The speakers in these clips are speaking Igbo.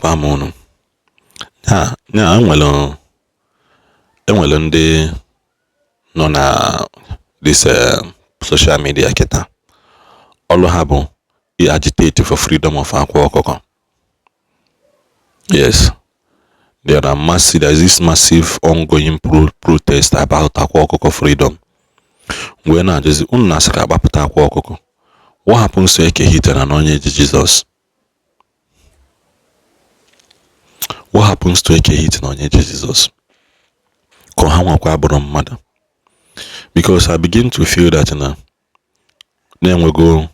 Ekenekwa m unu. Ya enwere ndị nọ na this social media kịta, ọlụ ha bụ agitate for freedom of Akwa Ọkụkọ. Yes, there is this massive ongoing protest about Akwa Ọkụkọ freedom. Wee na-ajụzi unu, na-asị ka agbapụta Akwa Ọkụkọ, what happens to Eke Hit na Onye Eze Jesus? What happens to Eke Hit na Onye Eze Jesus? Ka ha nwakwa abụrụ mmadụ? Because I begin to feel that na na-enwego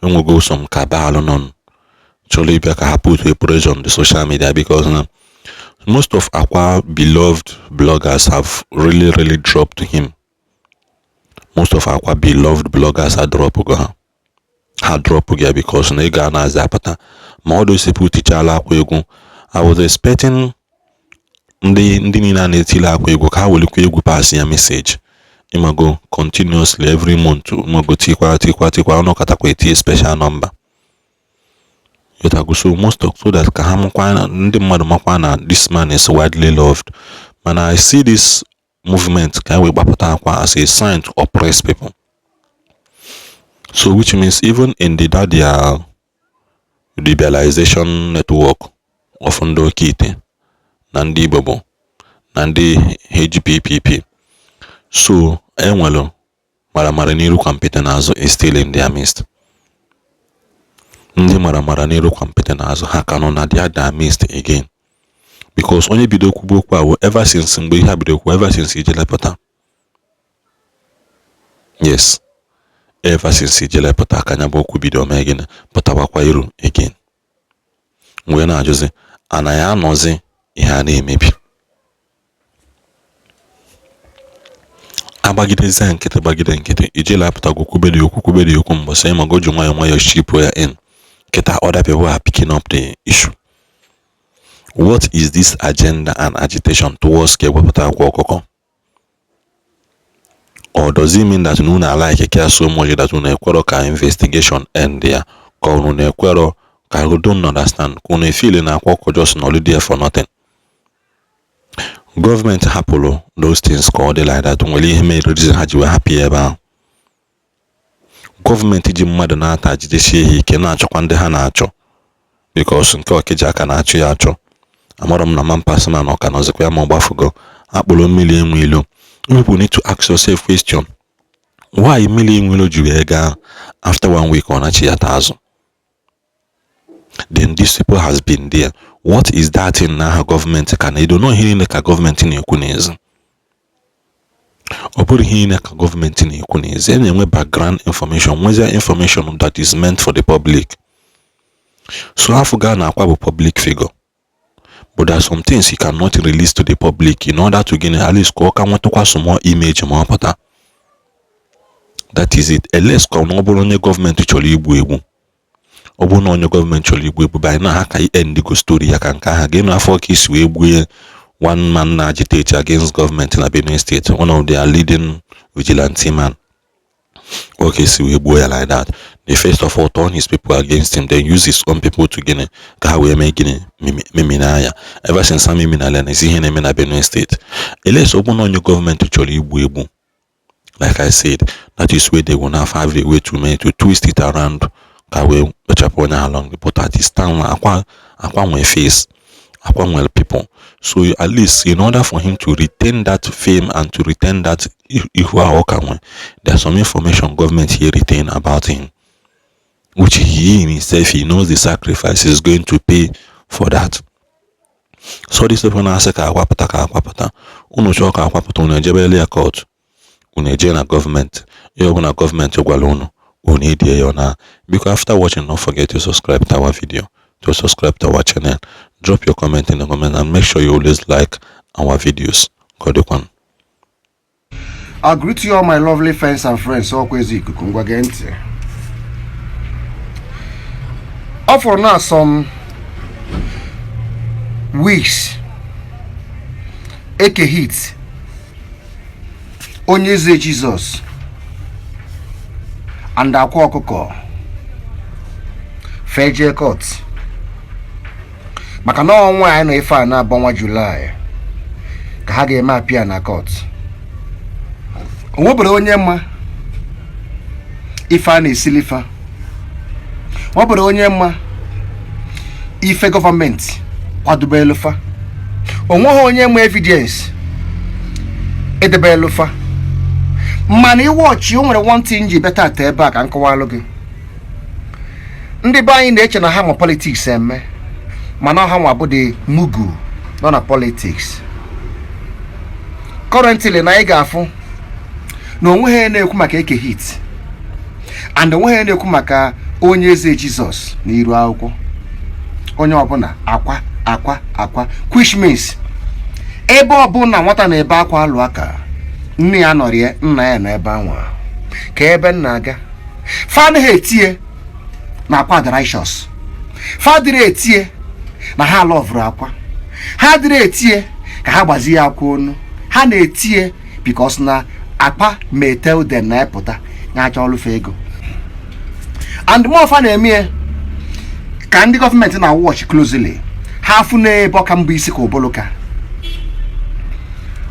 enwego some cabal nọ chọrọ ịbịa ka ha put a pressure on the social media, because na most of Akwa beloved bloggers have really really dropped him. Most of Akwa beloved bloggers are drop go, ha drop ya, because na ego a na-aza apụta ma ọ dosipụ tichala Akwa egwu. I was expecting ndị niile a na-etili Akwa egwu ka ha welikwa egwu pass ya message, ịmago, continuously every month, ịmago, tikwa tikwa tikwa ọnụ katakwa etinye special number, yotago. So most of, so that ka ha makwa, ndị mmadụ makwa na this man is widely loved. Mana I see this movement ka e wee gbapụta Akwa as a sign to oppress people. So which means even in the that their liberalization network of ndị oke ite na ndị Igbo bụ na ndị HPPP, so enwere maramara n'iru kwampete n'azụ is still in their midst. Ndị maramara n'iru kwampete n'azụ, ha ka nọ na their midst again, because onye bido kwubu okwu a ever since mgbe ihe a bido kwu, ever since Ijele pụta. Yes, ever since Ijele pụta ka anya bụ okwu bido mee gịnị, pụtawakwa iru again. Wee na-ajụzi, anaghị anọzi ihe a na-emebi agbagidezie nkịtị, gbagide nkịtị. Ijele apụtago kwubere okwu, kwubere okwu mbọsị, ịmago, ji nwayọọ nwayọọ chip ya in. Kịta other people are picking up the issue. What is this agenda and agitation towards ka ewepụta Akwa Ọkụkọ? Or does it mean that unu like care so much that unu ekwero ka investigation end ya, ka unu na-ekwero ka I don't understand, ka unu feel na Akwa Ọkụkọ just nọrọ there for nothing? Gọọmenti hapụrụ those things ka ọ dị like that. Nwere ihe mere reason ha ji wee hapụ ya ebe ahụ. Gọọmenti ji mmadụ na-ata, jidesie ha ike, na-achọkwa ndị ha na-achọ, because nke Ọkịja aka na-achọ ya achọ. Amarọ m na man pass man ọ ka nọzikwa ya ma ọ gbafugo. Akpụrụ Mmiri Enwe Ilo. People need to ask yourself question: why Mmiri Enwe Ilo ji wee gaa, after one week ọ nachi ya ta azụ? Then these people has been there. What is that thing na aha gọọmenti ka na-edo nọ? Ihe niile ka gọọmenti na-ekwu n'ezi, ọ bụrụ ihe niile ka gọọmenti na-ekwu n'ezi. A na-enwe background information, nwezie information that is meant for the public. So afọ gaa na Akwa bụ public figure, but there are some things he cannot release to the public in order to gain at least ka ọ ka nwetakwa some more image ma ọ pụta. That is it. Unless ka ọ bụrụ onye gọọmenti chọrọ igbu egbu. Ọ bụrụ na onye gọọmenti chọrọ igbu egbu, by now ha ka end go story ya ka nke ahụ ga-eme afọ ka isi wee gbue one man na agitate against government na Benue State, one of their leading vigilante man. Okay, si wee gbuo ya like that. They first of all turn his people against him, then use his own people to gịnị, ka ha wee mee gịnị, memina ya. Ever since ha meminala na ezi ihe na-eme na Benue State. Unless ọ bụrụ na onye gọọmenti chọrọ igbu egbu, like I said, that is where they will now have a way to make to twist it around ka wee kpechapụ onye along. But at this time, Akwa nwere face, Akwa nwere people. So at least in order for him to retain that fame and to retain that ihu ahụ ọ ka nwe, there are some information government here retain about him, which he himself, he knows the sacrifice is going to pay for that. So this people na-asị ka akwapụta, ka akwapụta, unu chọọ ka akwapụta, unu ejebele ya court, unu eje na gọọmenti. Ihe ọbụla gọọmenti gwara unu, unu edie ya. Na biko, after watching, don't forget to subscribe to our video, to subscribe to our channel, drop your comment in the comment, and make sure you always like our videos. Ka ọ dịkwanụ. I greet you all, my lovely friends and friends. Ọkwa ezi ikuku, ngwa gee ntị. Ọ fọrọ na some weeks, Eke Hit, Onye Eze Jesus and Akwa Ọkụkọ feje court. Maka na ọnwa anyị nọ ife a na-abụ ọnwa July ka ha ga-eme appear na court. O nwebere onye ma ife a na-esilifa, ọ bụrụ onye ma ife gọọmenti kwadobelufa, onweghị onye ma evidence edebelufa. Mana iwọchi, o nwere one thing ji bịa tata ebe a ka m kọwalụ gị. Ndị be anyị na-eche na ha ma politics eme, mana ha nwa bụ the mugu nọ na politics currently. Na anyị ga-afụ na onweghị na-ekwu maka Eke Hit and onweghị na-ekwu maka Onye Eze Jizọs n'iru akwụkwọ. Onye ọbụla akwa akwa akwa, which means ebe ọbụla nwata na-ebe akwa alụ aka, nne ya nọrọ ya, nna ya nọ ebe anwa ka ebe nna aga. Fa anaghị etie na Akwa dị righteous, fa dịrị etie na ha loveụrụ Akwa, ha dịrị etie ka ha gbazie akwa onu. Ha na-etie because na Akpa may tell them na epụta ya achọ ọlụfe ego. And more fa na-eme ya ka ndị gọọmenti na watch closely. Ha afụ n'ebe ọka mbụ isi ka ụbụlụka.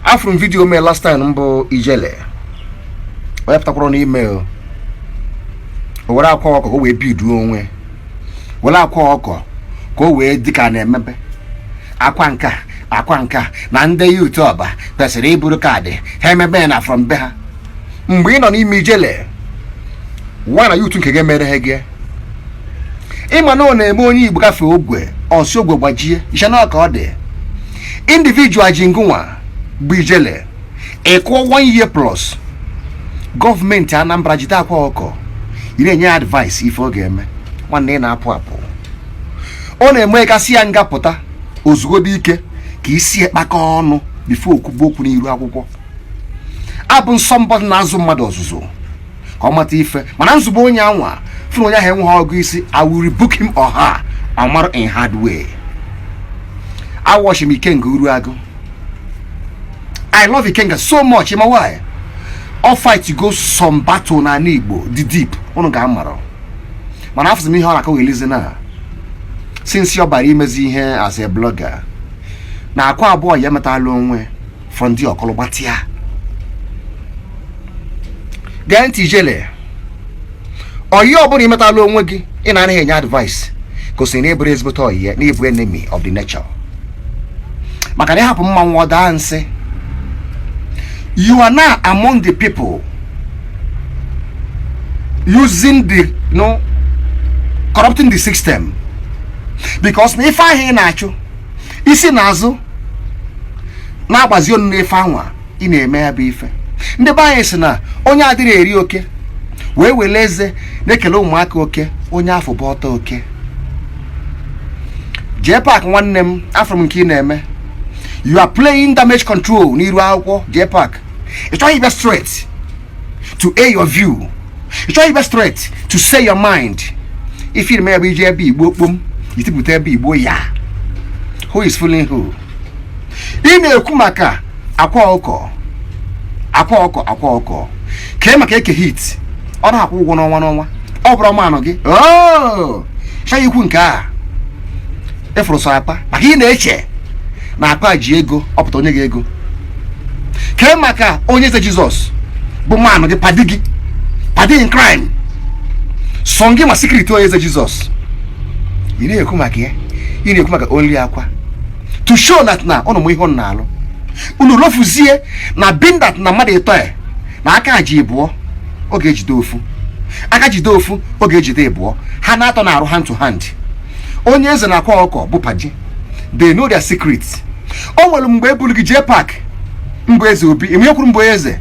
Afụrụ m video mee last time mbụ Ijele onye pụtakwara n'ime o were akwa ọkọ ka o wee biduo onwe, were akwa ọkọ ka o wee dị ka na-emebe akwa nka akwa nka na ndị youth Ọba kwesịrị iburu card ha emebe na from be ha. Mgbe ị nọ n'ime Ijele nwa na youth nke gị mere ha gị, ịma na ọ na-eme onye Igbo gafee ogwe ọsị ogwe gbajie iche na ka ọ dị individual ji ngụnwa bụ Ijele ịkụọ one year plus gọọmenti Anambra jide Akwa Ọkọ, ị na-enye ya advice ife ọ ga-eme. Nwanne, ị na-apụ apụ, ọ na-eme kasị ya nga pụta ozugbo dị ike ka isi kpakọ ọnụ before okwugbo okwu n'iru akwụkwọ. Abụ nsọ mbọ na-azụ mmadụ ọzụzụ ka ọ mata ife, mana nzugbo onye anwa fụrụ onye ahụ enweghị ọgụ isi, I will rebuke him or her ọmarụ in hard way. I watch m Ikenga Uruagụ. I love Ikenga so much. Ma why all fight go some battle na ala Igbo dị deep, unu ga-amara. Mana afụzi m ihe ọ na-akọghelizi na since ọ bara imezi ihe as a blogger na akwa abụọ ya emetala onwe for ndị ọkọlụ gbatịa. Gee ntị, Ijele, oyi ọbụla imetala onwe gị ị na-anaghị enye advice gosi na ịbụrụ ezigbote oyi ya na ịbụ enemy of the nature, maka na ịhapụ mmanwụ ọ daa nsị. You are now among the people using the corrupting the system, because na ife ahụ ị na-achụ isi n'azụ na-agbazi onu n'ife anwa ị na-eme ya bụ ife. Ndị be anyị sị na onye adịrị eri oke wee were eze na-ekele ụmụaka oke, onye afọ bụ ọta oke. Jee park, nwanne m, afọ m nke ị na-eme, you are playing damage control n'iru akwụkwọ. Jee park, ị chọghị ịbịa straight to air your view, ị chọghị ịbịa straight to say your mind. Ife ime ya bụ ije ebe Igbo kpom itipụta ebe Igbo ya. Who is fooling who? Ị na-ekwu maka Akwa Ọkọ, Akwa Ọkọ, Akwa Ọkọ kee maka Eke Hit, ọ na-akwụ ụgwọ n'ọnwa n'ọnwa, ọ bụrụ ọmanụ gị oo chọghị ikwu nke a ịfụrụ sọ Akpa, maka ị na-eche na Akpa ji ego ọpụta onye gị ego. Kee maka Onye Eze Jizọs bụ manụ gị, padi gị, padi in crime, sọ gị ma secret Onye Eze Jizọs. Ị na-ekwu maka ya, ị na-ekwu maka only Akwa to show that na ụnụ mụ ihe ụnụ na-alụ. Unu lofuzie na bin that na mmadụ ịtọ ya na aka ji ịbụọ, ọ ga-ejide ofu aka, jide ofu, ọ ga-ejide ịbụọ. Ha na-atọ na-arụ hand to hand. Onye Eze na Akwa Ọkọ bụ paji, they know their secret. O nwere mgbe e buru gị jee park mbụ eze obi eme kwuru mbụ eze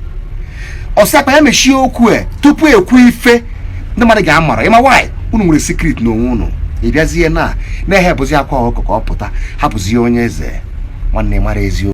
ọsị akpa ya mechie okwu e tupu ekwu ife ndị mmadụ ga-amara. Ịma why unu nwere secret n'onwe unu. Ị bịazie na na-ehepụzi Akwa Ọkọ ka ọ pụta, hapụzie Onye Eze. Nwanne, mara eziokwu.